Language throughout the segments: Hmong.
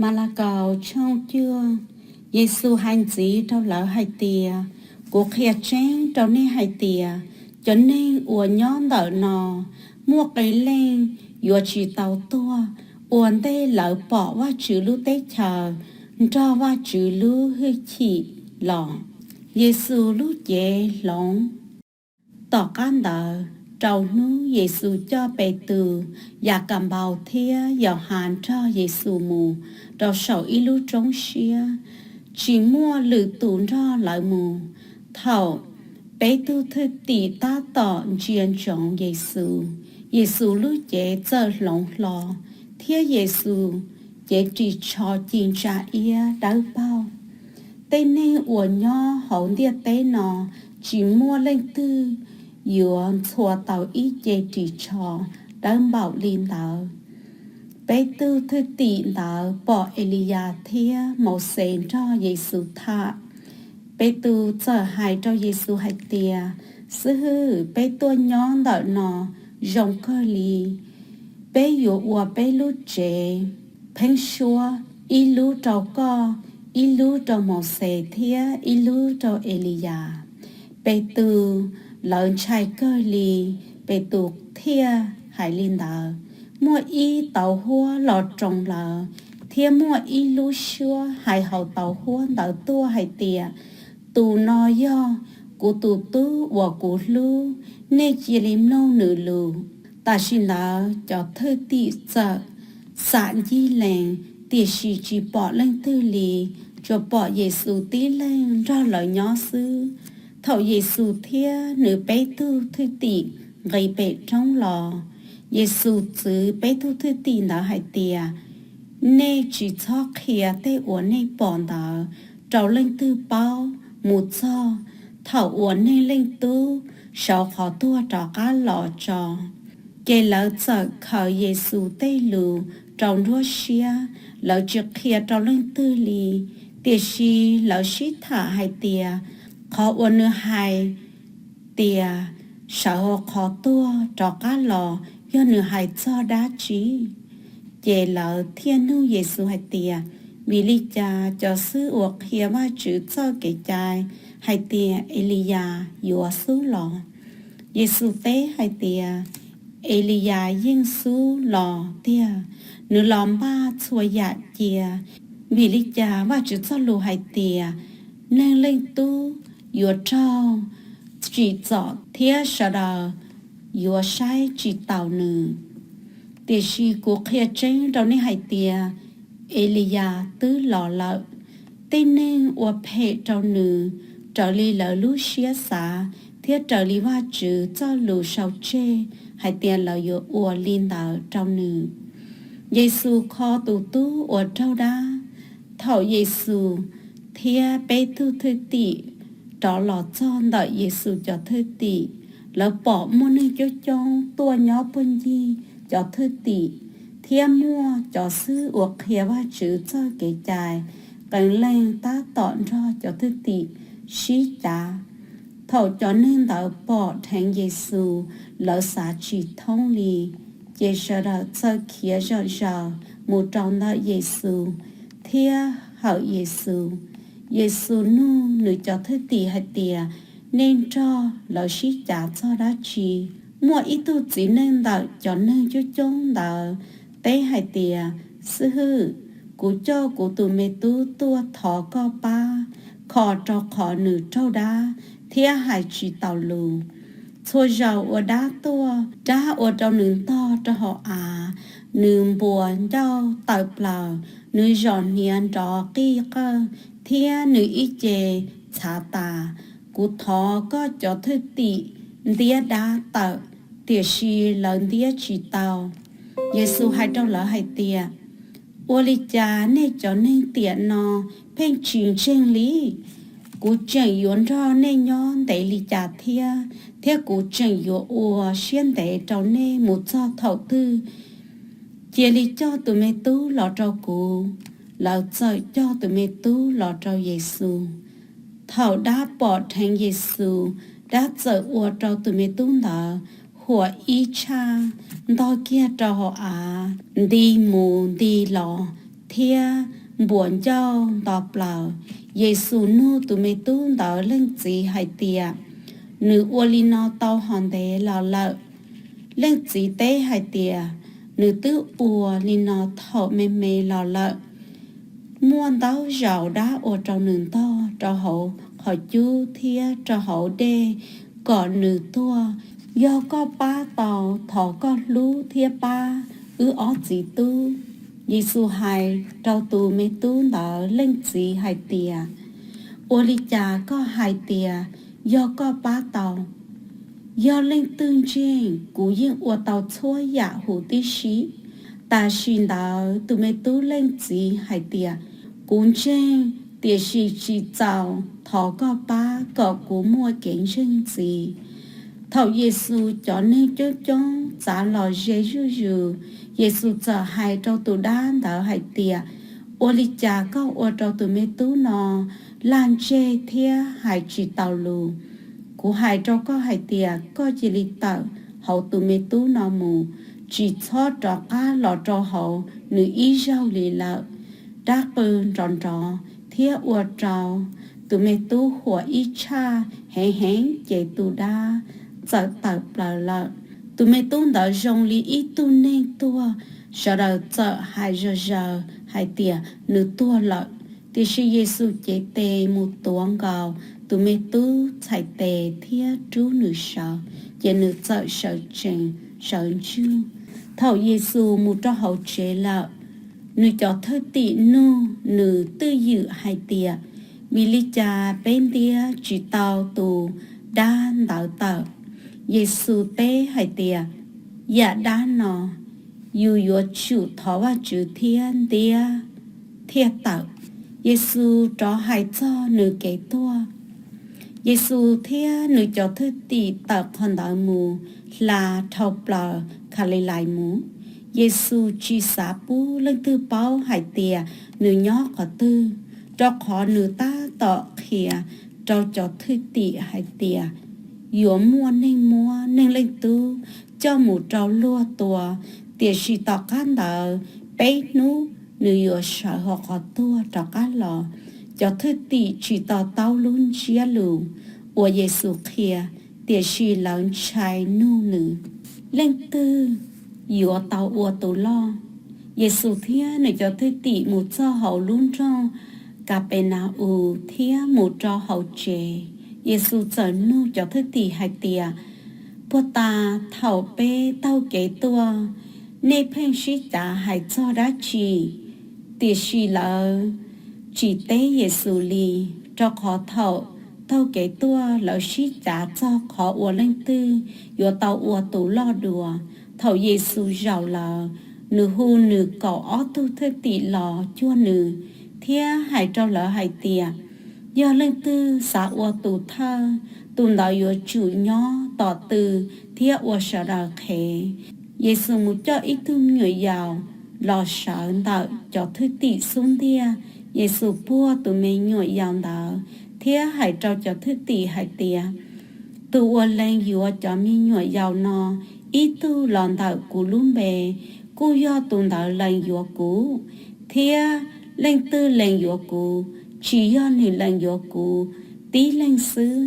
Malakaus tshooj cuaj. Yexus hais ntxiv rau lawv hais tias, Kuv qhia tseeb rau nej hais tias, cov neeg uas nyob ntawm no muaj qee leej yuav tsis tau tuag ua ntej lawv pom Vajtswv lub Teb chaws nrog Vajtswv lub hwj chim los. Yexus lub cev hloov. Tom qab ntawd, rau hnub Yexus coj Petus, Yakaunpaus thiab Yauhas nrog Yexus mus rau saum ib lub roob siab, tsis muaj lwm tus nrog lawv mus. Thaum peb tug thwj tim tab tom ntsia ntsoov Yexus, Yexus lub cev txawm hloov hlo, thiab Yexus cev ris tsho ci ntsa iab dawb paug. Tej neeg uas nyob hauv ntiaj teb no tsis muaj leej twg yuav ntxhua tau ib ce ris tsho dawb npaum li ntawd. Peb tug thwj tim ntawd pom Eliyas thiab Mauxes nrog Yexus tham. Petus txawm hais rau Yexus hais tias, Xib hwb, peb tuaj nyob ntawm no zoo kawg li. Peb yuav ua peb lub tsev pheeb suab, ib lub rau koj, ib lub rau Mauxes thiab ib lub rau Eliyas. Petus, lawv ntshai kawg li, Petus thiaj hais li ntawd. Muaj ib tauv huab los roos lawv, thiab muaj ib lub suab hais hauv tauv huab ntawd tuaj hais tias, Tus no yog kuv tus Tub uas kuv hlub, nej cia li mloog nws lus. Tam sim ntawd cov thwj tim txawm xam ncig lees, tiam sis tsis pom leej twg li, tsuas pom Yexus tib leeg nrog lawv nyob xwb. Thaum Yexus thiab nws peb tug thwj tim nqis pem roob los, Yexus txwv peb tug thwj tim ntawd hais tias, Nej tsis txhob qhia tej uas nej pom ntawd rau leej twg paub mus txog thaum uas Neeg Leej Tub sawv qhov tuag rov qab los tso. Ces lawv txawm khaws Yexus tej lus rau nruab siab, lawv tsis qhia rau leej twg li. Tiam sis lawv sib tham hais tias, Qhov uas nws hais tias sawv hauv qhov tuag rov qab los yog nws hais txog dab tsi? Ces lawv thiaj nug Yexus hais tias, Vim li cas cov xib hwb uas qhia Vajtswv txoj Kev cai hais tias Eliyas yuav xub los? Yexus teb hais tias, Eliyas yeej xub los tiag, nws los npaj txhua yam cia. Vim li cas Vajtswv txoj lus hais tias, Neeg Leej Tub yuav raug tsim txom thiab sawv daws yuav saib tsis taus nws? Tiam sis kuv qhia tseeb rau nej hais tias, Eliyas twb los lawm, tej neeg ua phem rau nws raws li lawv lub siab xav thiab raws li Vajtswv txoj lus sau tseg hais tias lawv yuav ua li ntawd rau nws. Yexus kho tus tub uas raug dab. Thaum Yexus thiab peb tug thwj tim rov los txog ntawm Yexus cov thwj tim, lawv pom muaj neeg coob coob tuaj nyob puag ncig cov thwj tim, thiab muaj cov xib hwb uas qhia Vajtswv txoj Kev cai qee leej tab tom nrog cov thwj tim sib cav. Thaum cov neeg ntawd pom dheev Yexus, lawv xav tsis thoob li, ces sawv daws txawm khiav zom zaws mus rau ntawm Yexus thiab hawm Yexus. Yexus nug nws cov thwj tim hais tias, Nej nrog lawv sib cav txog dab tsi? Muaj ib tug txiv neej ntawm cov neeg coob coob ntawd teb hais tias, Xib hwb, kuv coj kuv tus me tub tuaj thov koj pab kho, rau qhov nws raug dab thiab hais tsis taus lus. Txhua zaus uas dab tuaj, dab ua rau nws ntog rau hauv av, nws npuas ncauj tawm plaws, nws zos hniav nrov qij qawj, thiab nws ib ce txhav tas. Kuv thov koj cov thwj tim ntiab dab tawm, tiam sis lawv ntiab tsis tau. Yexus hais rau lawv hais tias, Ua li cas nej cov neeg tiam no pheej tsis ntseeg li? Kuv tseem yuav nrog nej nyob ntev li cas thiab? Thiab kuv tseem yuav ua siab ntev rau nej mus txog thaum twg? Cia li coj tus me tub los rau kuv. Lawv txawm coj tus me tub los rau Yexus. Thaum dab pom dheev Yexus, dab txawm ua rau tus me tub ntawd huam ib tshaj, ntog kiag rau hauv av, nti mus nti los, thiab npuas ncauj nto plaws. Yexus nug tus me tub ntawd leej txiv hais tias, Nws ua li no tau hov ntev los lawm? Leej txiv teb hais tias, Nws twb ua li no thaum me me los lawm. Muaj ntau zaus dab ua rau nws ntog rau hauv qhov cub thiab rau hauv dej kom nws tuag. Yog koj pab tau, thov koj hlub thiab pab wb ob txiv tub. Yexus hais rau tus me tub ntawd leej txiv hais tias, Ua li cas koj hais tias, Yog koj pab tau? Yog leej twg ntseeg, kuv yeej ua tau txhua yam huv tib si. Tam sim ntawd tus me tub leej txiv hais tias, Kuv ntseeg, tiam sis tsis txaus, thov koj pab kom kuv muaj kev ntseeg ntxiv. Thaum Yexus cov neeg coob coob txav los ze zuj zus, Yexus txawm hais rau tus dab ntawd hais tias, Ua li cas koj ua rau tus me tub no laj ntseg thiab hais tsis taus lus? Kuv hais rau koj hais tias, koj cia li tawm hauv tus me tub no mus, tsis txhob rov qab los rau hauv nws ib zaug li lawm. Dab qw nrov nrov thiab ua rau tus me tub huam ib tshaj heev heev, ces tus dab txawm tawm plaws lawm. Tus me tub ntawd zoo li ib tug neeg tuag, sawv daws txawm hais zom zaws hais tias, Nws tuag lawm. Tiam sis Yexus cev tes mus tuav nkaus tus me tub txhais tes thiab rub nws sawv, ces nws txawm sawv tsees sawv ntsug. Thaum Yexus mus rau hauv tsev lawm, nws cov thwj tim nug nws twj ywm hais tias, Vim li cas peb ntiab tsis tau tus dab ntawd tawm? Yexus teb hais tias, Yam dab no, yus yuav tsum thov Vajtswv thiab ntiab thiaj tawm. Yexus rov hais txog nws kev tuag. Yexus thiab nws cov thwj tim tawm qhov ntawd mus hla dhau plaws Kalilais mus. Yexus tsis xav pub leej twg paub hais tias nws nyob qhov twg, rau qhov nws tab tom qhia rau cov thwj tim hais tias, yuav muaj neeg muab Neeg Leej Tub coj mus rau luag tua, tiam sis tom qab ntawd peb hnub nws yuav sawv hauv qhov tuag rov qab los. Cov thwj tim tsis to taub lub ntsiab lus uas Yexus qhia, tiam sis lawv ntshai nug nws, Leej twg yuav tau ua tus loj? Yexus thiab nws cov thwj tim mus txog hauv lub nroog Kapenaus thiab mus rau hauv tsev. Yexus txawm nug cov thwj tim hais tias, Puag ta thaum peb taug kev tuaj, nej pheej sib cav hais txog dab tsi? Tiam sis lawv tsis teb Yexus li, rau qhov thaum taug kev tuaj lawv sib cav txog qhov uas leej twg yuav tau ua tus loj dua. Thaum Yexus zaum lawm, nws hu nws kaum ob tug thwj tim los cuag nws, thiab hais rau lawv hais tias, Yog leej twg xav ua tus thawj, tus ntawd yuav tsum nyob tom tw thiab ua sawv daws qhev. Yexus mus coj ib tug me nyuam yaus los sawv ntawm cov thwj tim xub ntiag. Yexus puag tus me nyuam yaus ntawd thiab hais rau cov thwj tim hais tias, Tus uas lees yuav cov me nyuam yaus no ib tug los ntawm kuv lub npe, kuj yog tus ntawd lees yuav kuv. Thiab leej twg lees yuav kuv, tsis yog nws lees yuav kuv tib leeg xwb,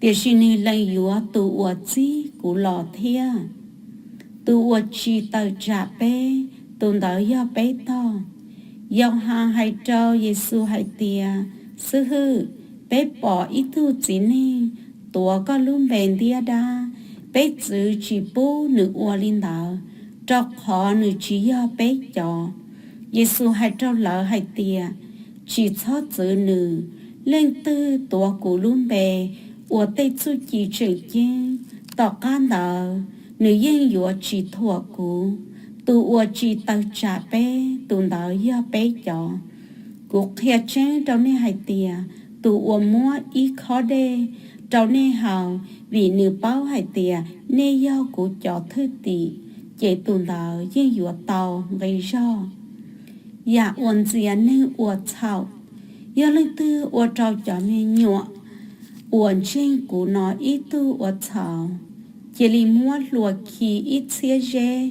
tiam sis nws lees yuav tus uas txib kuv los thiab. Tus uas tsis tawm tsam peb, tus ntawd yog peb tog. Yauhas hais rau Yexus hais tias, Xib hwb, peb pom ib tug txiv neej tuav koj lub npe ntiab dab, peb txwv tsis pub nws ua li ntawd, rau qhov nws tsis yog peb cov. Yexus hais rau lawv hais tias, Tsis txhob txwv nws. Leej twg tuav kuv lub npe ua tej txuj ci tseem ceeb, tom qab ntawd nws yeej yuav tsis thuam kuv. Tus uas tsis tawm tsam peb, tus ntawd yog peb cov. Kuv qhia tseeb rau nej hais tias, tus uas muab ib khob dej rau nej haus vim nws paub hais tias nej yog kuv cov thwj tim, ces tus ntawd yeej yuav tau nqi zog. Yam uas ntxias neeg ua txhaum. Yog leej twg ua rau cov me nyuam uas ntseeg kuv no ib tug ua txhaum, cia li muab hlua khi ib txhiab zeb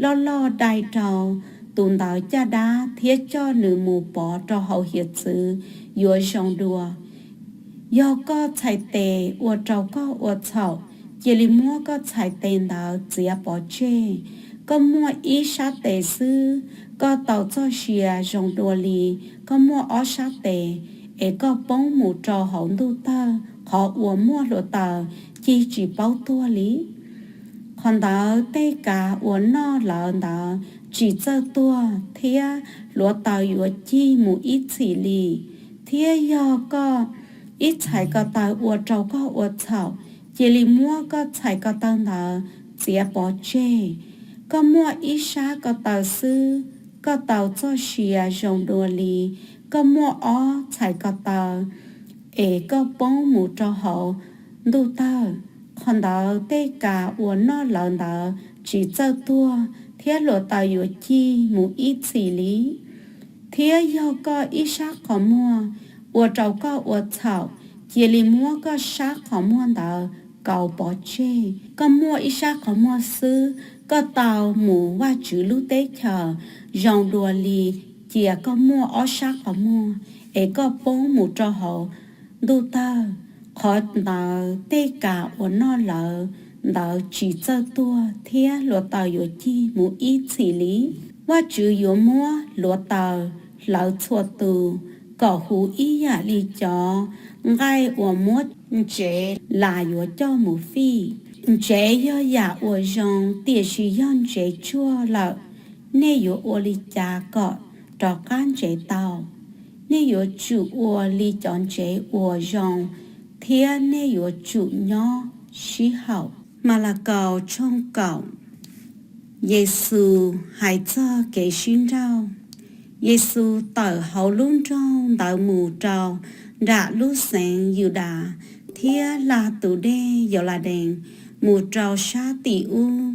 loj loj dai rau tus ntawd caj dab thiab coj nws mus pov rau hauv hiav txwv yuav zoo dua. Yog koj txhais tes ua rau koj ua txhaum, cia li muab koj txhais tes ntawd txiav pov tseg. Koj muaj ib sab tes xwb, koj tau txoj sia zoo dua li koj muaj ob sab tes, es koj poob mus rau hauv ntuj tawg, qhov uas muaj hluav taws ci tsis paub tuag li. Qhov ntawd tej kas uas noj lawv ntawd tsis txawj tuag, thiab hluav taws yuav cig mus ib txhis li. Thiab yog koj ib txhais ko taw ua rau koj ua txhaum, cia li muab koj txhais ko taw ntawd txiav pov tseg. Koj muaj ib sab ko taw xwb, koj tau txoj sia zoo dua li koj muaj ob txhais ko taw, es koj poob mus rau hauv ntuj tawg. Qhov ntawd tej kas uas noj lawv ntawd tsis txawj tuag, thiab hluav taws yuav cig mus ib txhis li. Thiab yog koj ib sab qhov muag ua rau koj ua txhaum, cia li muab koj sab qhov muag ntawd kauv pov tseg. Koj muaj ib sab qhov muag xwb, koj tau mus Vajtswv lub teb chaws zoo dua li cia koj muaj ob sab qhov muag, es koj poob mus rau hauv ntuj tawg. Qhov ntawd tej kas uas noj lawv ntawd tsis txawj tuag, thiab hluav taws yuav cig mus ib txhis li. Vajtswv yuav muab hluav taws hlawv txhua tus kom huv ib yam li cov nqaij uas muab ntsev las yuav coj mus fij. Ntsev yog yam uas zoo, tiam sis yog ntsev tsuag lawm, nej yuav ua li cas kom rov qab ntsev tau? Nej yuav tsum ua li cov ntsev uas zoo, thiab nej yuav tsum nyob sib haum. Malakaus tshooj kaum. Yexus hais txog kev sib nrauj. Yexus tawm hauv lub nroog ntawd mus rau nram lub xeev Yudas thiab hla tus dej Yauladees mus rau sab tim ub.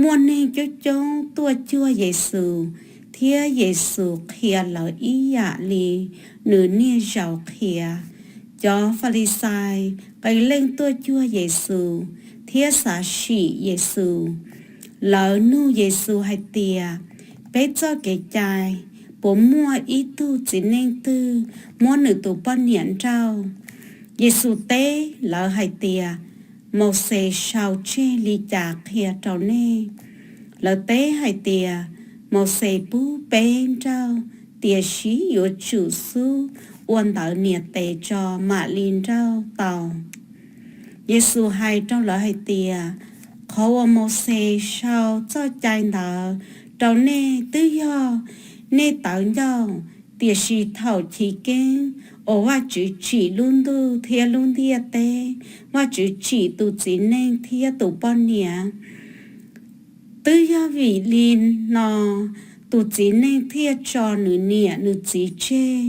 Muaj neeg coob coob tuaj cuag Yexus, thiab Yexus qhia lawv ib yam li nws niaj zaus qhia. Cov Falixais qee leej tuaj cuag Yexus thiab xav sim Yexus. Lawv nug Yexus hais tias, Peb txoj kev cai puas muaj ib tug txiv neej twg muab nws tus poj niam nrauj? Yexus teb lawv hais tias, Mauxes sau tseg li cas qhia rau nej? Lawv teb hais tias, Mauxes pub peb nrauj, tiam sis yuav tsum xub ua ntawv nias tes tso mam li nrauj tau. Yexus hais rau lawv hais tias, Qhov uas Mauxes sau txoj cai ntawd rau nej twb yog nej tawv ncauj, tiam sis thaum chiv keeb uas Vajtswv tsim lub ntuj thiab lub ntiaj teb, Vajtswv tsim tus txiv neej thiab tus poj niam. Twb yog vim li no tus txiv neej thiaj tso nws niam nws txiv tseg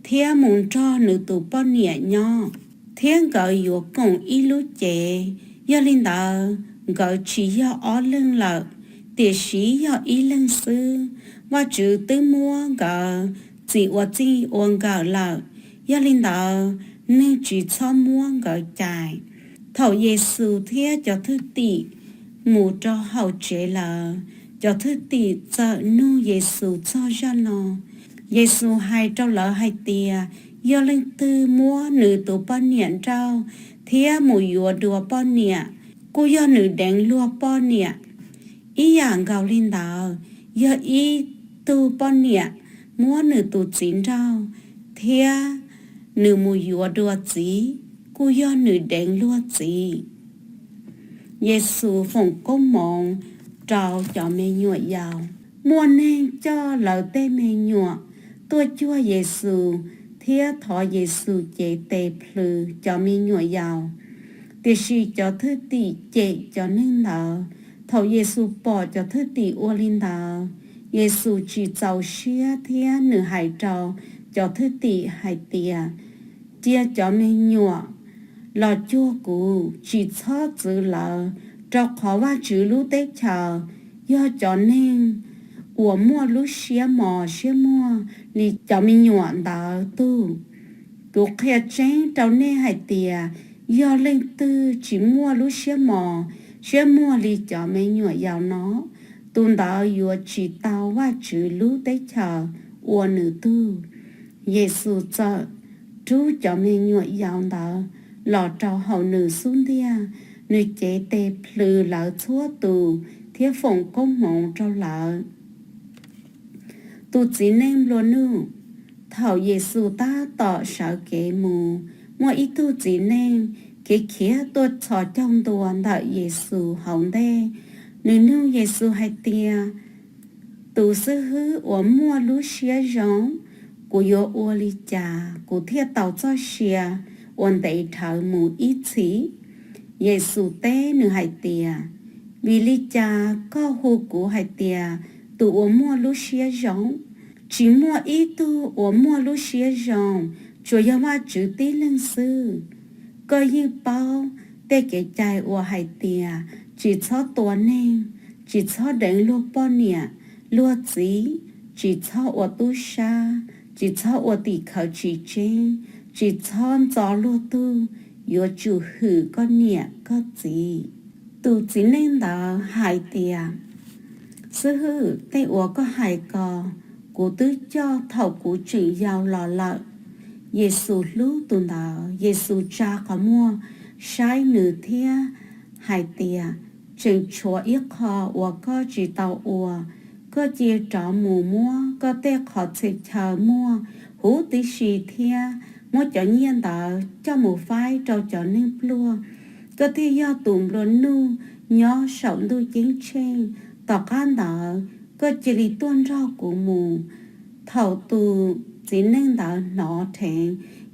thiab mus nrog nws tus poj niam nyob, thiab nkawd yuav koom ib lub cev. Yog li ntawd, nkawd tsis yog ob leeg lawm, tiam sis yog ib leeg xwb. Vajtswv twb muab nkawd txim ua txij ua nkawm lawm, yog li ntawd, neeg tsis txhob muab nkawd cais. Thaum Yexus thiab cov thwj tim mus rau hauv tsev lawm, cov thwj tim txawm nug Yexus txog zaj no. Yexus hais rau lawv hais tias, Yog leej twg muab nws tus poj niam nrauj thiab mus yuav dua poj niam, kuj yog nws deev luag poj niam. Ib yam nkaus li ntawd, yog ib tug poj niam muab nws tus txiv nrauj thiab nws mus yuav dua txiv, kuj yog nws deev luag txiv. Yexus foom koob hmoov rau cov me nyuam yaus. Muaj neeg coj lawv tej me nyuam tuaj cuag Yexus thiab thov Yexus cev tes plhws cov me nyuam yaus. Tiam sis cov thwj tim cem cov neeg ntawd. Thaum Yexus pom cov thwj tim ua li ntawd, Yexus tsis txaus siab thiab nws hais rau cov thwj tim hais tias, Cia cov me nyuam los cuag kuv, tsis txhob txwv lawv, rau qhov Vajtswv lub teb chaws yog cov neeg uas muaj lub siab mos siab muag li cov me nyuam ntawd tug. Kuv qhia tseeb rau nej hais tias, yog leej twg tsis muaj lub siab mos siab muag li cov me nyuam yaus no, tus ntawd yuav tsis tau Vajtswv lub Teb chaws ua nws tug. Yexus txawm rub cov me nyuam yaus ntawd los rau hauv nws xub ntiag, nws cev tes plhws lawv txhua tus thiab foom koob hmoov rau lawv. Tus txiv neej nplua nuj. Thaum Yexus tab tom sawv kev mus, muaj ib tug txiv neej khiav khiav tuaj txhos caug ntua ntawm Yexus hauv ntej. Nws nug Yexus hais tias, Tus xib hwb uas muaj lub siab zoo, kuv yuav ua li cas kuv thiaj tau txoj sia uas ntev dhawv mus ib txhis? Yexus teb nws hais tias, Vim li cas koj hu kuv hais tias tus uas muaj lub siab zoo? Tsis muaj ib tug uas muaj lub siab zoo, tsuas yog Vajtswv tib leeg xwb. Koj yeej paub tej kev cai uas hais tias, Tsis txhob tua neeg, tsis txhob deev luag poj niam, luag txiv, tsis txhob ua tub sab, tsis txhob ua tim khawv tsis tseeb, tsis txhob ntxo luag tug, yuav tsum hwm koj niam koj txiv. Tus txiv neej ntawd hais tias, Xib hwb, tej uas koj hais ko kuv twb coj thaum kuv tseem yau los lawm. Yexus hlub tus ntawd, Yexus tsa qhov muag saib nws thiab hais tias, Tseem tshuav ib qho uas koj tsis tau ua. Koj cia rov mus muab koj tej qhov txhia chaw muaj huv tib si thiab muab cov nyiaj ntawd coj mus faib rau cov neeg pluag, koj thiaj yog tus nplua nuj nyob saum ntuj ceeb tsheej. Tom qab ntawd koj cia li tuaj nrog kuv mus. Thaum tus txiv neej ntawd hnov dheev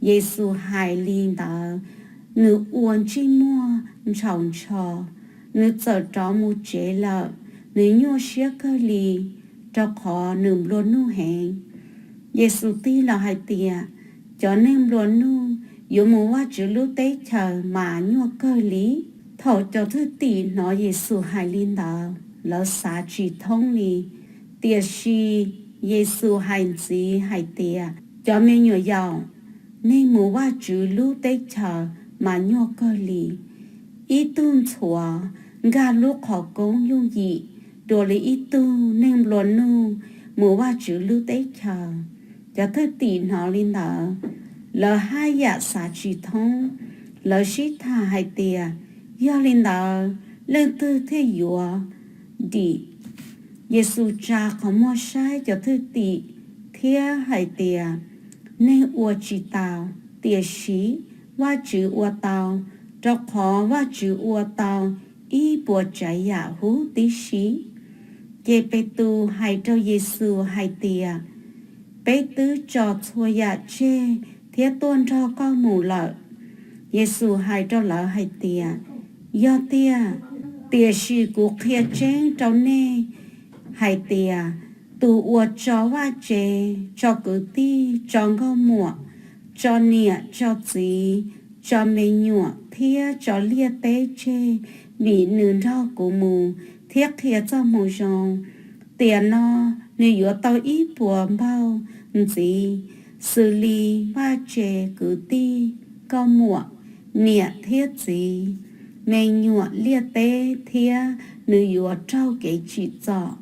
Yexus hais li ntawd, nws ua ntsej muag ntshaus ntsho, nws txawm rov mus tsev lawm, nws nyuaj siab kawg li, rau qhov nws nplua nuj heev. Yexus tig los hais tias, Cov neeg nplua nuj yuav mus Vajtswv lub teb chaws mas nyuaj kawg li. Thaum cov thwj tim hnov Yexus hais li ntawd, lawv xav tsis thoob li. Tiam sis Yexus hais ntxiv hais tias, Cov me nyuam yaus, neeg mus Vajtswv lub teb chaws mas nyuaj kawg li. Ib tug ntxhuav nkag lub qhov koob yooj yim dua li ib tug neeg nplua nuj mus Vajtswv lub teb chaws. Cov thwj tim hnov li ntawd, lawv haj yam xav tsis thoob. Lawv sib tham hais tias, Yog li ntawd, leej twg thiaj yuav dim? Yexus tsa qhov muag saib cov thwj tim thiab hais tias, Neeg ua tsis tau, tiam sis Vajtswv ua tau, rau qhov Vajtswv ua tau ib puas tsav yam huv tib si. Ces Petus hais rau Yexus hais tias, Peb twb tso txhua yam tseg thiab tuaj nrog koj mus lawm. Yexus hais rau lawv hais tias, Yog tiag, tiam sis kuv qhia tseeb rau nej hais tias, tus uas tso vaj tse, tso kwv tij, tso nkauj muam, tso niam tso txiv, tso me nyuam thiab tso liaj teb tseg vim nws nrog kuv mus thiab qhia txoj moo zoo, tiam no nws yuav tau ib puas npaug ntxiv xws li vaj tse, kwv tij, nkauj muam, niam thiab txiv, me nyuam, liaj teb, thiab nws yuav raug kev tsim txom,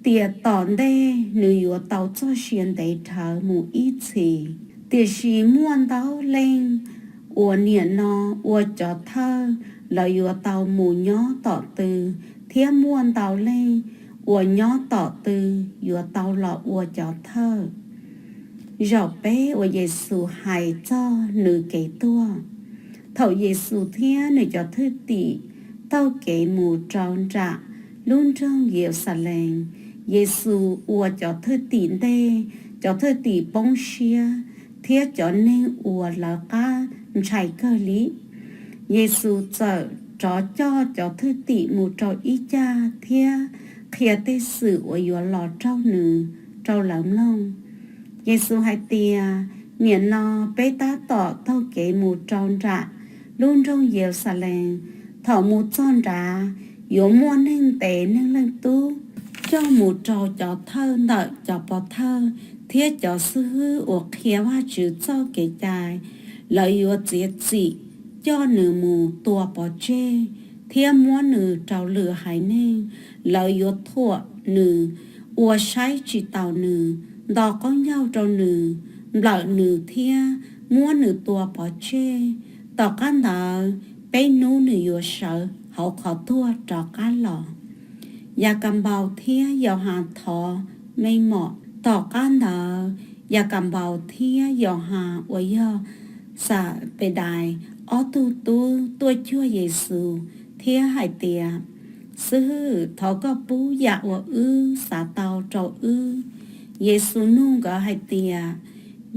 tiam tom ntej nws yuav tau txoj sia ntev dhawv mus ib txhis. Tiam sis muaj ntau leej uas nim no ua cov thawj, lawv yuav tau mus nyob tom tw, thiab muaj ntau leej uas nyob tom tw yuav tau los ua cov thawj. Zaum peb uas Yexus hais txog nws kev tuag. Thaum Yexus thiab nws cov thwj tim taug kev mus rau nram lub nroog Yeluxalees, Yexus ua cov thwj tim ntej, cov thwj tim poob siab, thiab cov neeg uas lawv qab ntshai kawg li. Yexus txawm rov coj cov thwj tim mus rau ib cag thiab qhia tej xwm uas yuav los raug nws rau lawv mloog. Yexus hais tias, Nim no peb tab tom taug kev mus rau nram lub nroog Yeluxalees. Thaum mus txog nrad, yuav muaj neeg ntes Neeg Leej Tub coj mus rau cov thawj ntawm cov pov thawj thiab cov xib hwb uas qhia Vajtswv txoj Kev cai. Lawv yuav txiav txim coj nws mus tua pov tseg thiab muab nws rau lwm haiv neeg, lawv yuav thuam nws, ua saib tsis taus nws, nto qaub ncaug rau nws, nplawm nws thiab muab nws tua pov tseg. Tom qab ntawd peb hnub nws yuav sawv hauv qhov tuag rov qab los. Yakaunpaus thiab Yauhas thov meej mom. Tom qab ntawd Yakaunpaus thiab Yauhas uas yog Xanpedais ob tug tub tuaj cuag Yexus thiab hais tias, Xib hwb, thov koj pub yam uas wb xav tau rau wb. Yexus nug nkawd hais tias,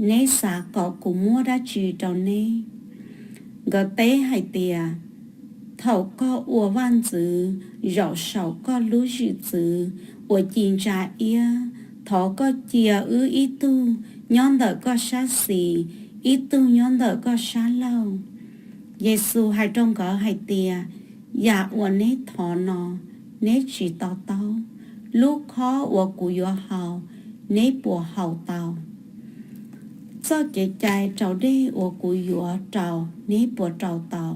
Neb xav kom kuv muab dab tsi rau neb? Nkawd teb hais tias, Thaum koj ua vaj ntxwv, zaum saum koj lub zwm txwv uas ci ntsa iab, thov koj cia wb ib tug nyob ntawm koj sab xis, ib tug nyob ntawm koj sab laug. Yexus hais rau nkawd hais tias, Yam uas neb thov no, neb tsis to taub. Lub khob uas kuv yuav haus, neb puas haus tau? Txoj kev cai raus dej uas kuv yuav rau, neb puas rau tau?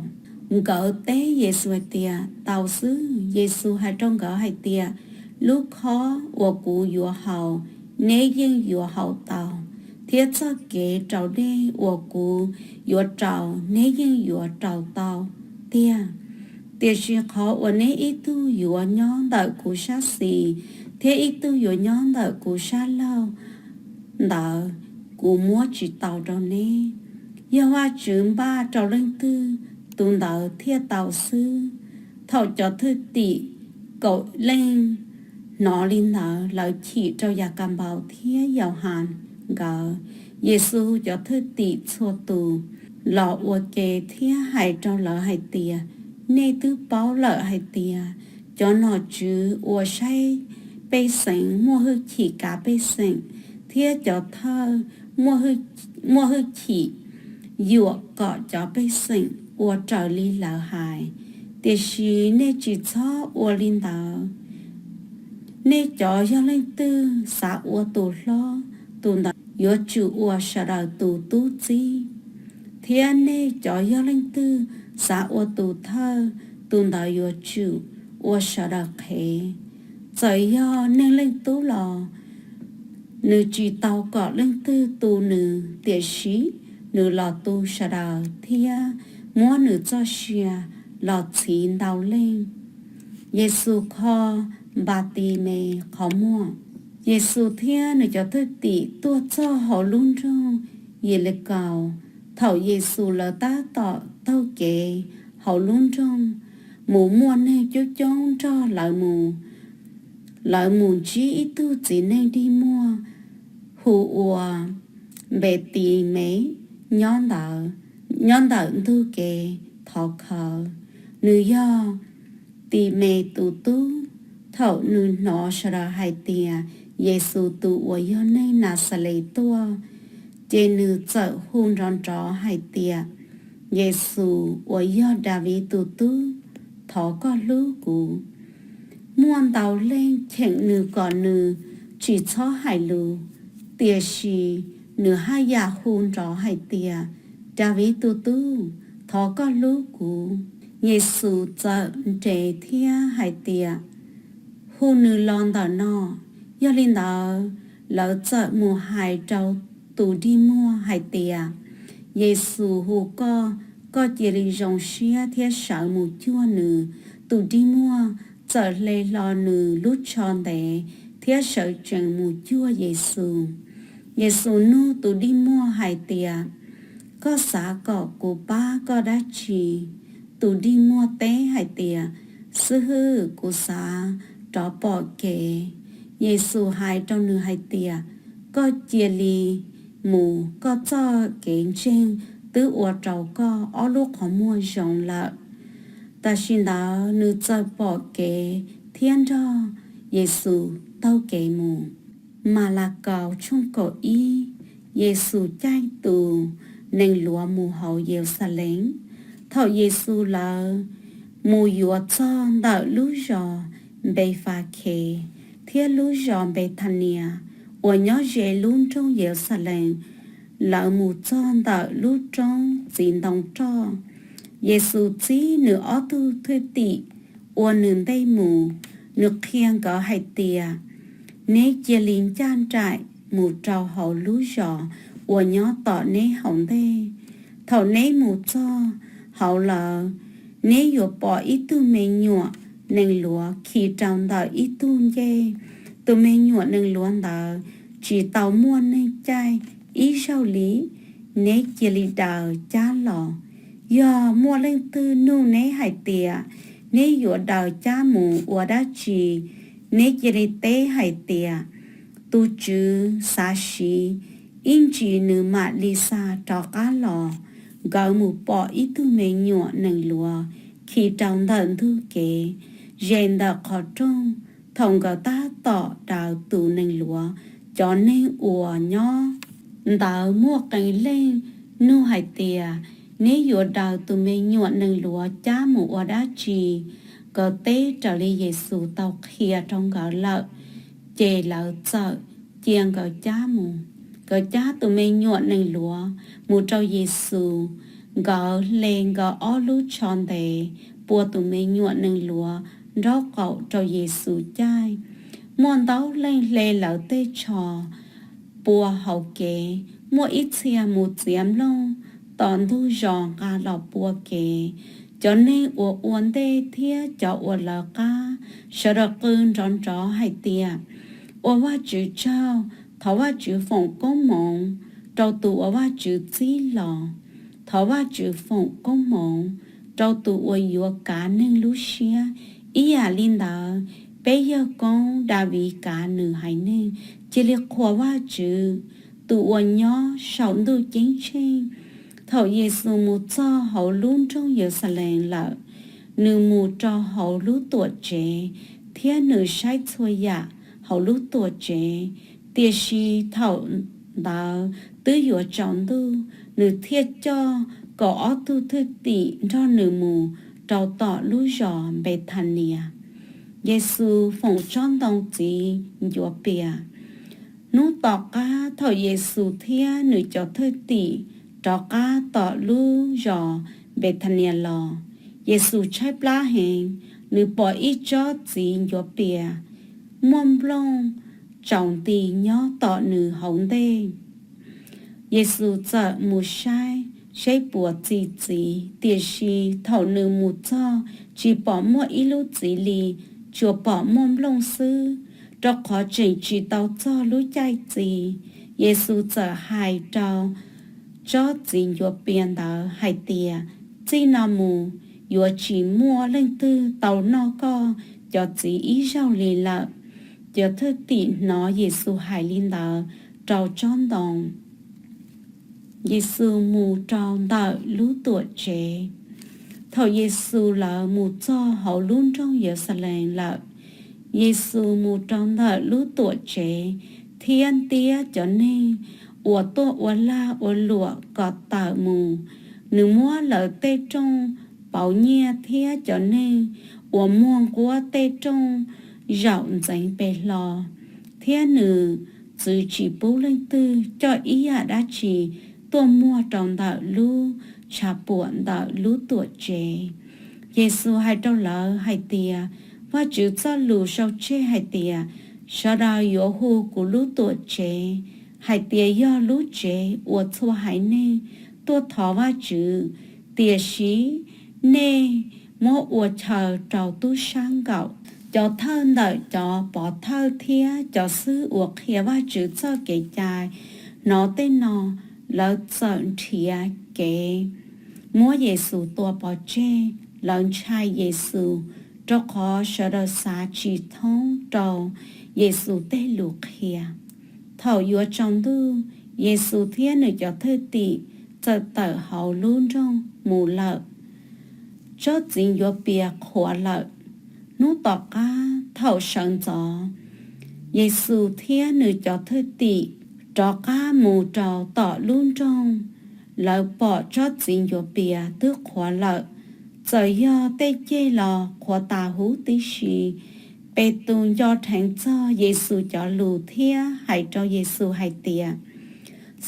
Nkawd teb Yexus hais tias, Tau xwb. Yexus hais rau nkawd hais tias, Lub khob uas kuv yuav haus, neb yeej yuav haus tau, thiab txoj kev raus dej uas kuv yuav rau, neb yeej yuav rau tau tiag. Tiam sis qhov uas neb ib tug yuav nyob ntawm kuv sab xis thiab ib tug yuav nyob ntawm kuv sab laug ntawd, kuv muab tsis tau rau neb. Yog Vajtswv npaj rau leej twg, tus ntawd thiaj tau xwb. Thaum cov thwj tim kaum leej hnov li ntawd, lawv chim rau Yakaunpaus thiab Yauhas nkawd. Yexus hu cov thwj tim txhua tus los ua ke thiab hais rau lawv hais tias, Nej twb paub lawm hais tias cov nom tswv uas saib pej xeem muaj hwj chim kav pej xeem, thiab cov thawj muaj hwj chim yuam kom cov pej xeem ua raws li lawv hais. Tiam sis nej tsis txhob ua li ntawd. Nej cov yog leej twg xav ua tus hlob, tus ntawd yuav tsum ua sawv daws tus tub txib, thiab nej cov yog leej twg xav ua tus thawj, tus ntawd yuav tsum ua sawv daws qhev. Txawm yog Neeg Leej Tub los, nws tsis tau kom leej twg tu nws, tiam sis nws los tu sawv daws thiab muab nws txoj sia los txhiv ntau leej. Yexus kho Npatimes qhov muag. Yexus thiab nws cov thwj tim tuaj txog hauv lub nroog Yelikaus. Thaum Yexus lawv tab tom taug kev hauv lub nroog mus, muaj neeg coob coob nrog lawv mus. Lawv mus ntsib ib tug txiv neej dig muag hu ua Npatimes nyob ntawm ntug kev thov khawv. Nws yog Times tus tub. Thaum nws hnov sawv daws hais tias Yexus tus uas yog neeg Naxales tuaj, ces nws txawm hu nrov nrov hais tias, Yexus uas yog Daviv tus tub, thov koj hlub kuv. Muaj ntau leej cheem nws kom nws tsis txhob hais lus, tiam sis nws haj yam hu nrov hais tias, Daviv tus tub, thov koj hlub kuv. Yexus txawm nres thiab hais tias, Hu nws los ntawm no. Yog li ntawd, lawv txawm mus hais rau tus dig muag hais tias, Yexus hu koj, koj cia li zoo siab thiab sawv mus cuag nws. Tus dig muag txawm hle hlo nws lub tsho ntev thiab sawv tsees mus cuag Yexus. Yexus nug tus dig muag hais tias, Koj xav kom kuv pab koj dab tsi? Tus dig muag teb hais tias, Xib hwb, kuv xav rov pom kev. Yexus hais rau nws hais tias, Koj cia li mus, koj txoj kev ntseeg twb ua rau koj ob lub qhov muag zoo lawm. Tam sim ntawd nws txawm pom kev thiab nrog Yexus taug kev mus. Malakaus tshooj kaum ib. Yexus caij tus nees luav mus hauv Yeluxalees. Thaum Yexus lawv mus yuav txog ntawm lub zos Npefakhes thiab lub zos Npethanias uas nyob ze lub nroog Yeluxalees, lawv mus txog ntawm lub roob txiv ntoo roj. Yexus txib nws ob tug thwj tim ua nws ntej mus, nws qhia nkawd hais tias, Neb cia li ncaj nraim mus rau hauv lub zos uas nyob tom neb hauv ntej. Thaum neb mus txog hauv lawm, neb yuav pom ib tug me nyuam nees luav khi rau ntawm ib tug ncej. Tus me nyuam nees luav ntawd tsis tau muaj neeg caij ib zaug li. Neb cia li daws cab los. Yog muaj leej twg nug neb hais tias, Neb yuav daws cab mus ua dab tsi?, neb cia li teb hais tias, Tus Tswv xav siv, ib ntsis nws mam li xa rov qab los. Nkawd mus pom ib tug me nyuam nees luav khi rau ntawm ntug kev, ze ntawm qhov rooj. Thaum nkawd tab tom daws tus nees luav, cov neeg uas nyob ntawd muaj qee leej nug hais tias, Neb yuav daws tus me nyuam nees luav cab mus ua dab tsi? Nkawd teb raws li Yexus tau qhia rau nkawd lawm, ces lawv txawm cia nkawd cab mus. Nkawd cab tus me nyuam nees luav mus rau Yexus. Nkawd hle nkawd ob lub tsho ntev pua tus me nyuam nees luav nraub qaum rau Yexus caij. Muaj ntau leej hle lawv tej tsho pua hauv kev, muaj ib txhia mus txiav nplooj tom ntug zos nqa los pua kev. Cov neeg uas ua ntej thiab cov uas lawv qab, sawv daws qw nrov nrov hais tias, Ua Vajtswv tsaug! Thov Vajtswv foom koob hmoov rau tus uas Vajtswv txib los! Thov Vajtswv foom koob hmoov rau tus uas yuav kav neeg lub siab! Ib yam li ntawd, peb yawg koob Daviv kav nws haiv neeg, cia li qhuas Vajtswv, tus uas nyob saum ntuj ceeb tsheej! Thaum Yexus mus txog hauv lub nroog Yeluxalees lawm, nws mus rau hauv lub Tuamtsev thiab nws saib txhua yam hauv lub Tuamtsev. Tiam sis thaum ntawd twb yuav tsaus ntuj, nws thiaj coj kaum ob tug thwj tim nrog nws mus rau tom lub zos Npethanis. Yexus foom tsob ntoo txiv ncuav pias. Hnub tom qab thaum Yexus thiab nws cov thwj tim rov qab tom lub zos Npethanis los, Yexus tshaib plab heev. Nws pom ib tsob txiv ncuav pias muaj nplooj tsaus nti nyob tom nws hauv ntej. Yexus txawm mus saib seb puas txi txiv, tiam sis thaum nws mus txog tsis pom muaj ib lub txiv li, tsuas pom muaj nplooj xwb, rau qhov tseem tsis tau txog lub caij txi. Yexus txawm hais rau tsob txiv ncuav pias ntawd hais tias, Txij no mus, yuav tsis muaj leej twg tau noj koj cov txiv ib zaug li lawm. Cov thwj tim hnov Yexus hais li ntawd rau tsob ntoo. Yexus mus rau ntawm lub Tuamtsev. Thaum Yexus lawv mus txog hauv lub nroog Yeluxalees lawm, Yexus mus rau ntawm lub Tuamtsev thiab ntiab cov neeg uas tuaj ua lag ua luam kom tawm mus. Nws muab lawv tej rooj pauv nyiaj thiab cov neeg uas muag nquab tej rooj zaum ntxeev pes hlo, thiab nws txwv tsis pub leej twg coj ib yam dab tsi tuaj muag rau ntawm lub tshav puam ntawm lub Tuamtsev. Yexus hais rau lawv hais tias, Vajtswv txoj lus sau tseg hais tias, Sawv daws yuav hu kuv lub Tuamtsev hais tias yog lub tsev uas txhua haiv neeg tuaj thov Vajtswv. Tiam sis nej muab ua chaw rau tub sab nkaum. Cov thawj ntawm cov pov thawj thiab cov xib hwb uas qhia Vajtswv txoj Kev cai hnov tej no, lawv txawm nrhiav kev muab Yexus tua pov tseg. Lawv ntshai Yexus, rau qhov sawv daws xav tsis thoob rau Yexus tej lus qhia. Thaum yuav tsaus ntuj, Yexus thiab nws cov thwj tim txawm tawm hauv lub nroog mus lawm. Tsob txiv ncuav pias qhuav lawm. Hnub tom qab thaum sawv ntxov, Yexus thiab nws cov thwj tim rov qab mus rau tom lub nroog. Lawv pom tsob txiv ncuav pias twb qhuav lawm, txawm yog tej ceg los qhuav tas huv tib si. Petus nco dheev txog Yexus cov lus thiab hais rau Yexus hais tias,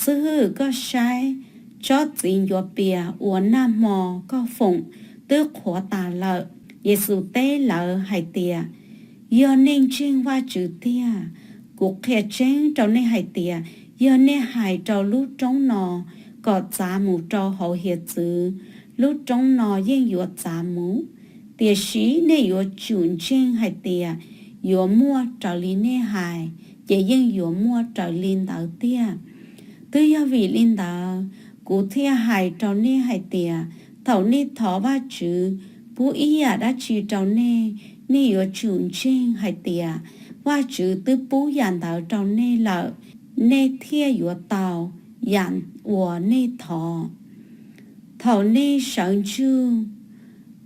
Xib hwb, koj saib, Tsob txiv ncuav pias uas nag hmo koj foom twb qhuav tas lawm. Yexus teb lawv hais tias, Yog nej ntseeg Vajtswv tiag, kuv qhia tseeb rau nej hais tias, yog nej hais rau lub roob no kom txav mus rau hauv hiav txwv, lub roob no yeej yuav txav mus. Tiam sis nej yuav tsum ntseeg hais tias yuav muaj raws li nej hais, ces yeej yuav muaj raws li ntawd tiag. Twb yog vim li ntawd, kuv thiaj hais rau nej hais tias, thaum nej thov Vajtswv pub ib yam dab tsi rau nej, nej yuav tsum ntseeg hais tias Vajtswv twb pub yam ntawd rau nej lawm, nej thiaj yuav tau yam uas nej thov. Thaum nej sawv ntsug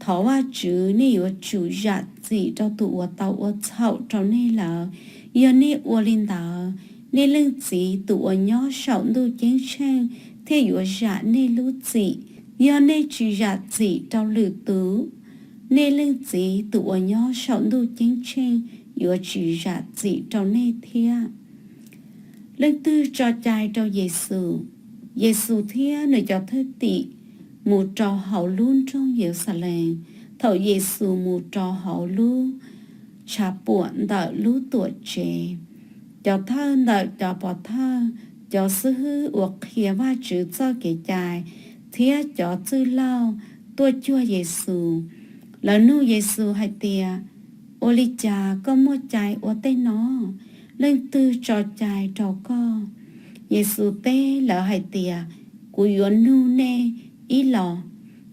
thov Vajtswv, nej yuav tsum zam txim rau tus uas tau ua txhaum rau nej lawm. Yog nej ua li ntawd, nej Leej Txiv tus uas nyob saum ntuj ceeb tsheej thiaj yuav zam nej lub txim. Yog nej tsis zam txim rau lwm tus, nej Leej Txiv tus uas nyob saum ntuj ceeb tsheej yuav tsis zam txim rau nej thiab. Leej twg tso cai rau Yexus? Yexus thiab nws cov thwj tim mus rau hauv lub nroog Yeluxalees. Thaum Yexus mus rau hauv lub tshav puam ntawm lub Tuamtsev, cov thawj ntawm cov pov thawj, cov xib hwb uas qhia Vajtswv txoj kev cai, thiab cov txwj laug tuaj cuag Yexus. Lawv nug Yexus hais tias, Ua li cas koj muaj cai ua tej no? Leej twg tso cai rau koj? Yexus teb lawv hais tias, Kuv yuav nug nej ib los,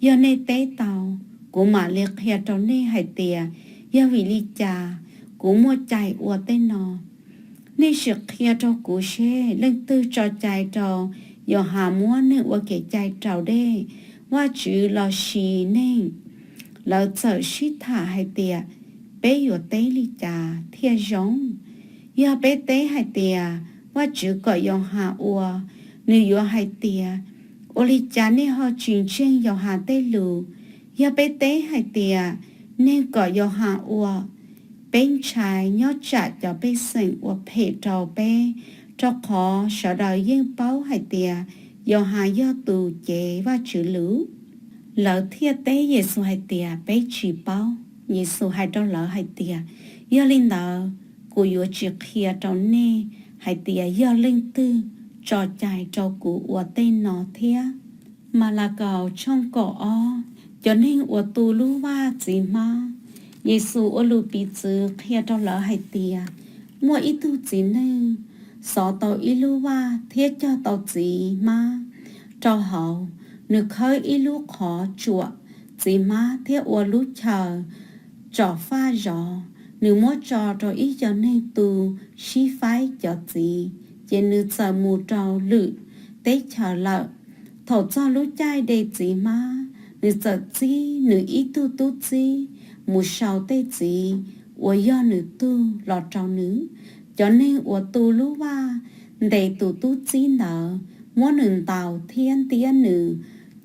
yog nej teb tau, kuv mam li qhia rau nej hais tias, yog vim li cas kuv muaj cai ua tej no. Nej sim qhia rau kuv seb, leej twg tso cai rau Yauhas muab neeg ua kev cai raus dej, Vajtswv los sis neeg? Lawv txawm sib tham hais tias, Peb yuav teb li cas thiaj zoo? Yog peb teb hais tias, Vajtswv kom Yauhas ua, nws yuav hais tias, Ua li cas nej ho tsis ntseeg Yauhas tej lus? Yog peb teb hais tias, Neeg kom Yauhas ua, peb ntshai nyob tsam cov pej xeem ua phem rau peb, rau qhov sawv daws yeej paub hais tias Yauhas yog tus cev Vajtswv lus. Lawv thiaj teb Yexus hais tias, Peb tsis paub. Yexus hais rau lawv hais tias, Yog li ntawd, kuv yuav tsis qhia rau nej hais tias yog leej twg tso cai rau kuv ua tej no thiab. Malakaus tshooj kaum ob. Cov neeg uas tu lub vaj txiv hmab. Yexus ua lus piv txwv qhia rau lawv hais tias, muaj ib tug txiv neej xov tau ib lub vaj thiab cog tau txiv hmab rau hauv. Nws khawb ib lub qhov tsuam txiv hmab thiab ua lub chaw tsom faj zov. Nws muab tso rau ib co neeg tu sib faib cov txiv, ces nws txawm mus rau lwm teb chaws lawm. Thaum txog lub caij de txiv hmab, nws txawm txib nws ib tug tub txib mus sau tej txiv uas yog nws tug los rau nws. Cov neeg uas tu lub vaj ntes tus tub txib ntawd, muab nws ntaus thiab ntiab nws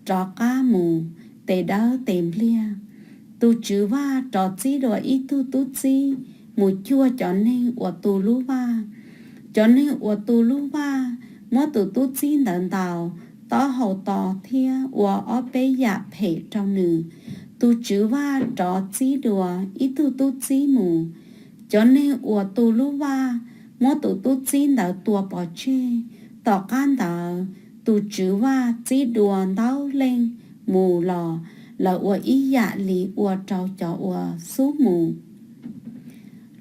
rov qab mus tes dawb tes npliag. Tus tswv vaj rov txib dua ib tug tub txib mus cuag cov neeg uas tu lub vaj. Cov neeg uas tu lub vaj muab tus tub txib ntawd ntaus taub hau to thiab ua ob peb yam phem rau nws. Tus tswv vaj rov txib dua ib tug tub txib mus. Cov neeg uas tu lub vaj muab tus tub txib ntawd tua pov tseg. Tom qab ntawd, tus tswv vaj txib dua ntau leej mus los lawv ua ib yam li ua rau cov uas xub mus.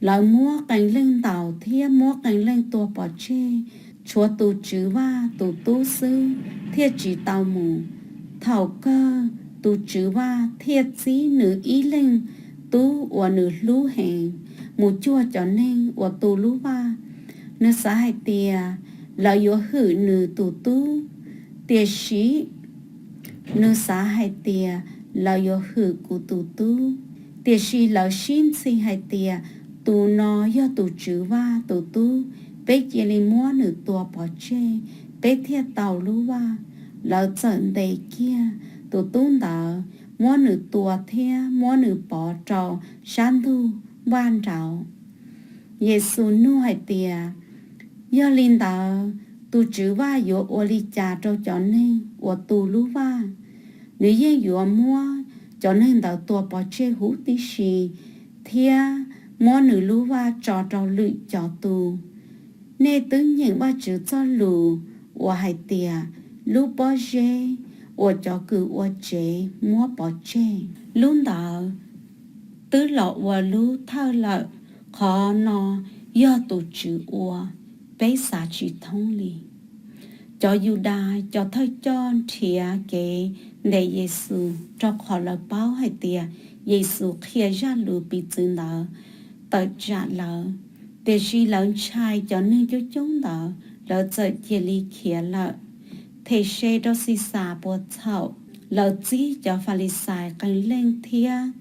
Lawv muab qee leej ntaus thiab muab qee leej tua pov tseg, tshuav tus tswv vaj tus tub xwb thiaj tsis tau mus. Thaum kawg tus tswv vaj thiaj txib nws ib leeg tub uas nws hlub heev mus cuag cov neeg uas tu lub vaj. Nws xav hais tias lawv yuav hwm nws tus tub, tiam sis nws xav hais tias lawv yuav hwm kuv tus tub. Tiam sis lawv sib ntxhi hais tias, tus no yog tus tswv vaj tus tub, peb cia li muab nws tua pov tseg, peb thiaj tau lub vaj. Lawv txawm ntes kiag tus tub ntawd, muab nws tua thiab muab nws pov rau sab ntug vaj nraud. Yexus nug hais tias, yog li ntawd, Tus Tswv Vaj yuav ua li cas rau cov neeg uas tu lub vaj? Nws yeej yuav muab cov neeg ntawd tua pov tseg huv tib si thiab muab nws lub vaj tso rau lwm cov tu. Nej twb nyeem Vajtswv txoj lus uas hais tias, lub pob zeb uas cov kws ua tsev muab pov tseg. Lub ntawd twb los ua lub thawj lawm. Qhov no yog tus Tswv ua, peb xav tsis thoob li. Cov Yudais cov thawj coj nrhiav kev ntes Yexus, rau qhov lawv paub hais tias Yexus qhia zaj lus piv txwv ntawd tawm tsam lawv. Tiam sis lawv ntshai cov neeg coob coob ntawd, lawv txawm cia li khiav lawm. Them se rau Xixas puas txhaum? Lawv txib cov Falixais qee leej thiab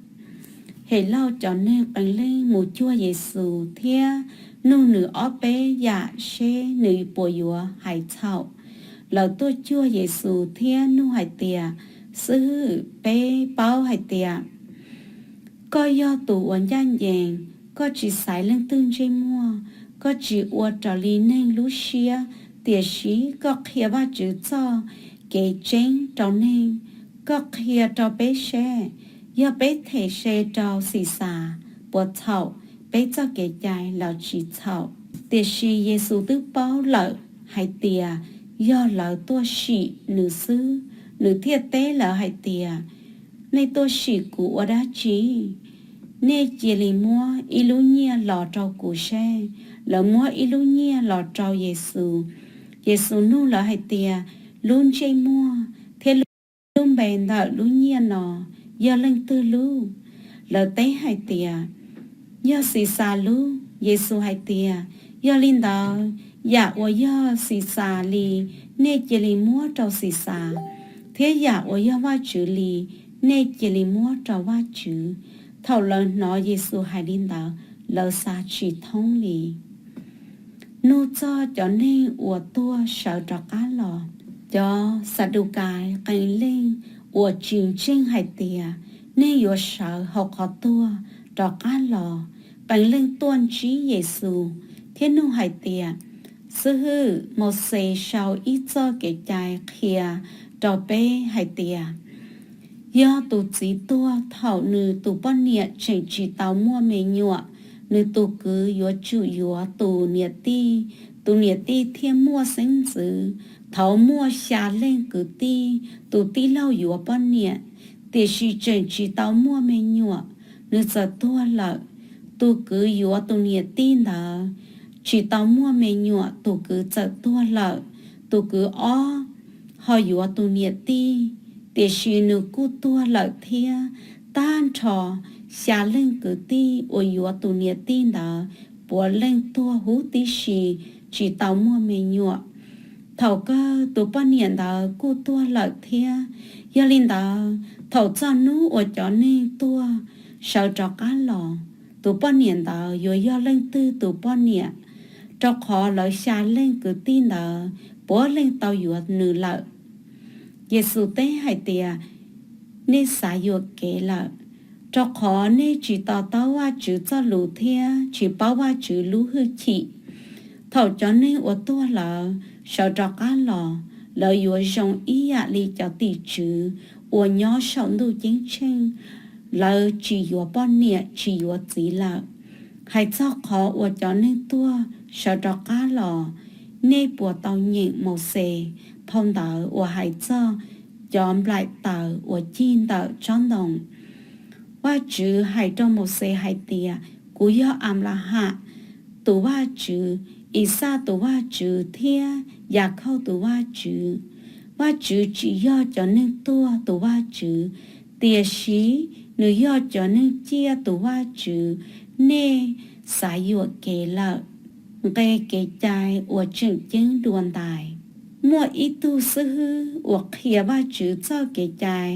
Helauj cov neeg qee leej mus cuag Yexus thiab nug nws ob peb yam seb nws puas yuav hais txhaum. Lawv tuaj cuag Yexus thiab nug hais tias, xib hwb, peb paub hais tias koj yog tus uas ncaj ncees, koj tsis xaiv leej twg ntsej muag, koj tsis ua raws li neeg lub siab, tiam sis koj qhia Vajtswv txoj kev tseeb rau neeg. Koj qhia rau peb seb, yog peb them se rau Xixas puas txhaum peb txoj kev cai los tsis txhaum? Tiam sis Yexus twb paub lawm hais tias yog lawv tuaj sim nws xwb, nws thiaj teb lawv hais tias, nej tuaj sim kuv ua dab tsi? Nej cia li muab ib lub nyiaj los rau kuv seb. Lawv muab ib lub nyiaj los rau Yexus. Yexus nug lawv hais tias, lub ntsej muag thiab lub npe ntawm lub nyiaj no yog leej twg lub? Lawv teb hais tias, yog Xixas lub. Yexus hais tias, yog li ntawd, yam uas yog Xixas li, nej cia li muab rau Xixas, thiab yam uas yog Vajtswv li, nej cia li muab rau Vajtswv. Thaum lawv hnov Yexus hais li ntawd, lawv xav tsis thoob li. Nug txog cov neeg uas tuag sawv rov qab los. Cov Xadukais qee leej uas tsis ntseeg hais tias neeg yuav sawv hauv qhov tuag rov qab los, qee leej tuaj ntsib Yexus thiab nug hais tias, xib hwb, Mauxes sau ib txoj kev cai qhia rau peb hais tias, yog tus txiv tuag thaum nws tus poj niam tseem tsis tau muaj me nyuam, nws tus kwv yuav tsum yuav tus niam tij, tus niam tij thiaj muaj xeeb ntxwv. Thaud muaj xya leej kwv tij, tus tij laug yuav poj niam, tiam sis tseem tsis tau muaj me nyuam, nws txawm tuag lawm. Tus kwv yuav tus niam tij ntawd tsis tau muaj me nyuam, tus kwv txawm tuag lawm. Tus kwv ob ho yuav tus niam tij, tiam sis nws kuj tuag lawm thiab. Tag nrho xya leej kwv tij uas yuav tus niam tij ntawd puav leej tuag huv tib si, tsis tau muaj me nyuam. Thaum kawg tus poj niam ntawd kuj tuag lawm thiab. Yog li ntawd, thaum txog hnub uas cov neeg tuag sawv rov qab los, tus poj niam ntawd yuav yog leej twg tus poj niam? Rau qhov lawv xya leej kwv tij ntawd puav leej tau yuav nws lawm. Yexus teb hais tias, nej xav yuam kev lawm, rau qhov nej tsis to taub Vajtswv txoj lus thiab tsis paub Vajtswv lub hwj chim. Thaum cov neeg uas tuag lawm sawv rov qab los, lawv yuav zoo ib yam li cov tim tswv uas nyob saum ntuj ceeb tsheej, lawv tsis yuav poj niam tsis yuav txiv lawm. Hais txog qhov uas cov neeg tuag sawv rov qab los, nej puas tau nyeem Mauxes phau ntawv uas hais txog cov nplaim taws uas cig ntawm tsob ntoo? Vajtswv hais rau Mauxes hais tias, kuv yog Anplaham tus Vajtswv, Ixaj tus Vajtswv thiab Yakhauj tus Vajtswv. Vajtswv tsis yog cov neeg tuag tus Vajtswv, tiam sis nws yog cov neeg ciaj tus Vajtswv. Nej xav yuam kev lawm. Nqe kev cai uas tseem ceeb dua ntais. Muaj ib tug xib hwb uas qhia Vajtswv txoj kev cai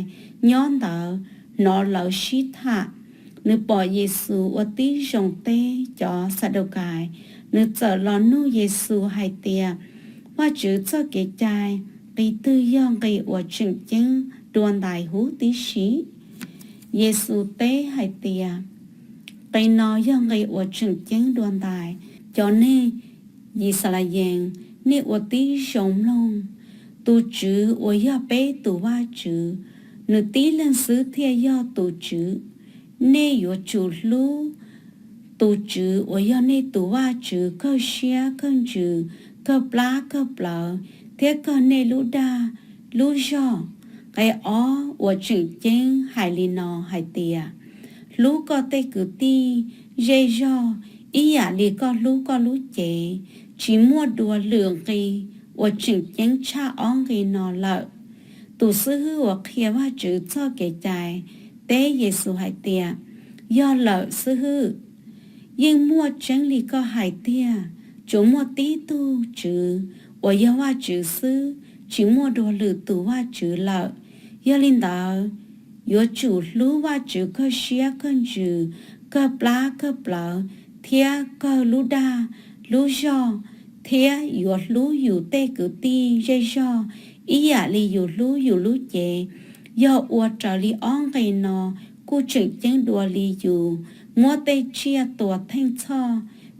nyob ntawd hnov lawv sib tham. Nws pom Yexus ua tib zoo teb cov Xadukais. Nws txawm los nug Yexus hais tias, Vajtswv txoj kev cai, nqe twg yog nqe uas tseem ceeb dua ntais huv tib si? Yexus teb hais tias, nqe no yog nqe uas tseem ceeb dua ntais. Cov neeg Yixalayees Nej ua tib zoo mloog, tus Tswv uas yog peb tus Vajtswv, nws tib leeg xwb thiaj yog tus Tswv. Nej yuav tsum hlub tus Tswv uas yog nej tus Vajtswv kawg siab kawg ntsws, kawg plab kawg plawv, thiab kawg nej lub dag lub zog. Nqe ob uas tseem ceeb hais li no hais tias, hlub koj tej kwv tij zej zog ib yam li koj hlub koj lub cev. Tsis muaj dua lwm nqi uas tseem ceeb tshaj ob nqi no lawm. Tus xib hwb uas qhia Vajtswv txoj kev cai teb Yexus hais tias, yog lawm xib hwb, yeej muaj tseeb li koj hais tiag. Tsuas muaj tib tug Tswv uas yog Vajtswv xwb, tsis muaj dua lwm tus Vajtswv lawm. Yog li ntawd, yuav tsum hlub Vajtswv kawg siab kawg ntsws, kawg plab kawg plawv, thiab kawg lub dag lub zog, thiab yuav hlub yus tej kwv tij zej zog ib yam li yus hlub yus lub cev. Yog ua raws li ob nqe no, kuj tseem ceeb dua li yus muab tej tsiaj tua theej txhoj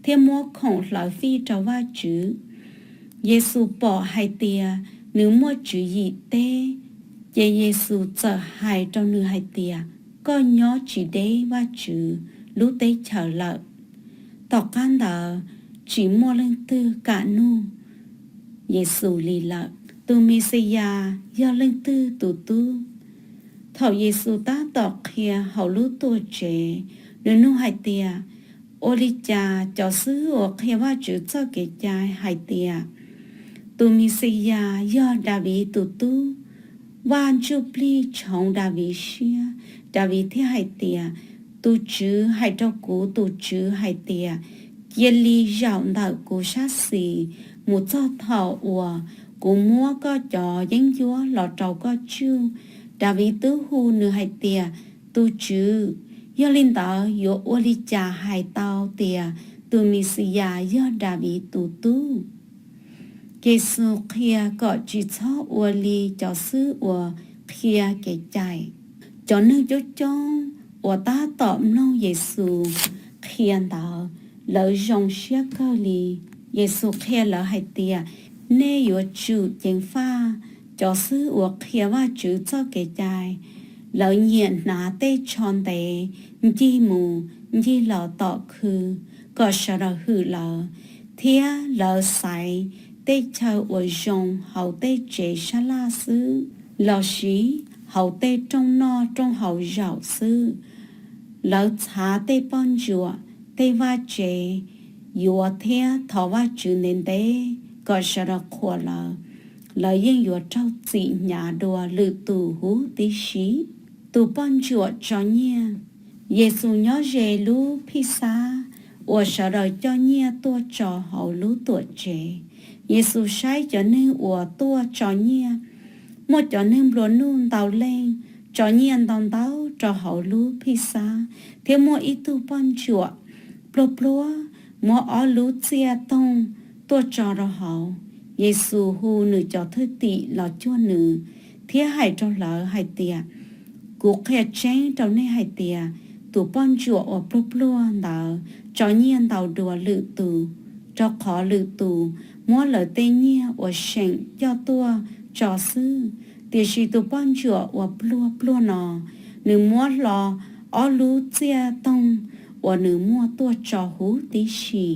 thiab muab khoom hlawv fij rau Vajtswv. Yexus pom hais tias nws muaj tswv yim teb, ces Yexus txawm hais rau nws hais tias, koj nyob tsis deb Vajtswv lub teb chaws lawm. Tom qab ntawd, tsis muaj leej twg kam nug Yexus li lawm. Tus Mexiyas yog leej twg tus tub? Thaum Yexus tab tom qhia hauv lub tuam tsev, nws nug hais tias, ua li cas cov xib hwb uas qhia Vajtswv txoj kev cai hais tias tus Mexiyas yog Daviv tus tub? Vaj NtsujPlig tshoov Daviv siab, Daviv thiaj hais tias, tus Tswv hais rau kuv tus Tswv hais tias, cia li zaum ntawm kuv sab xis mus txog thaum uas kuv muab koj cov yeeb ncuab los rau koj tsuj. Daviv twb hu nws hais tias, tus Tswv, yog li ntawd yuav ua li cas hais tau tias tus Mexiyas yog Daviv tus tub? Yexus qhia kom tsis txhob ua li cov xib hwb uas qhia kev cai. Cov neeg coob coob uas tab tom mloog Yexus qhia ntawd, lawv zoo siab kawg li. Yexus qhia lawv hais tias, nej yuav tsum ceev faj cov xib hwb uas qhia Vajtswv txoj kev cai. Lawv nyiam hnav tej tsho ntev ncig mus ncig los tom khw kom sawv daws hwm lawv, thiab lawv xaiv tej chaw uas zoo hauv tej tsev sab laj xwb, lossis hauv tej rooj noj rooj haus zaum xwb. Lawv txhav tej poj ntsuam, tej vaj tsev, yuav thiab thov Vajtswv ntev ntev kom sawv daws qhuas lawv. Lawv yeej yuav raug txim hnyav dua lwm tus huv tib si. Tus poj ntsuam tso nyiaj. Yexus nyob ze lub Phijxab uas sawv daws coj nyiaj tuaj tso hauv lub tuam tsev. Yexus saib cov neeg uas tuaj tso nyiaj. Muaj cov neeg nplua nuj ntau leej tso nyiaj ntau ntau rau hauv lub Phijxab, thiab muaj ib tug poj ntsuam pluag pluag muab ob lub txiaj toog tuaj tso rau hauv. Yexus hu nws cov thwj tim los cuag nws, thiab hais rau lawv hais tias, kuv qhia tseeb rau nej hais tias, tus poj ntsuam uas pluag pluag ntawd tso nyiaj ntau dua lwm tus, rau qhov lwm tus muab lawv tej nyiaj uas seem coj tuaj tso xwb, tiam sis tus poj ntsuam uas pluag pluag no, nws muab hlo ob lub txiaj toog uas nws muaj tuaj tso huv tib si.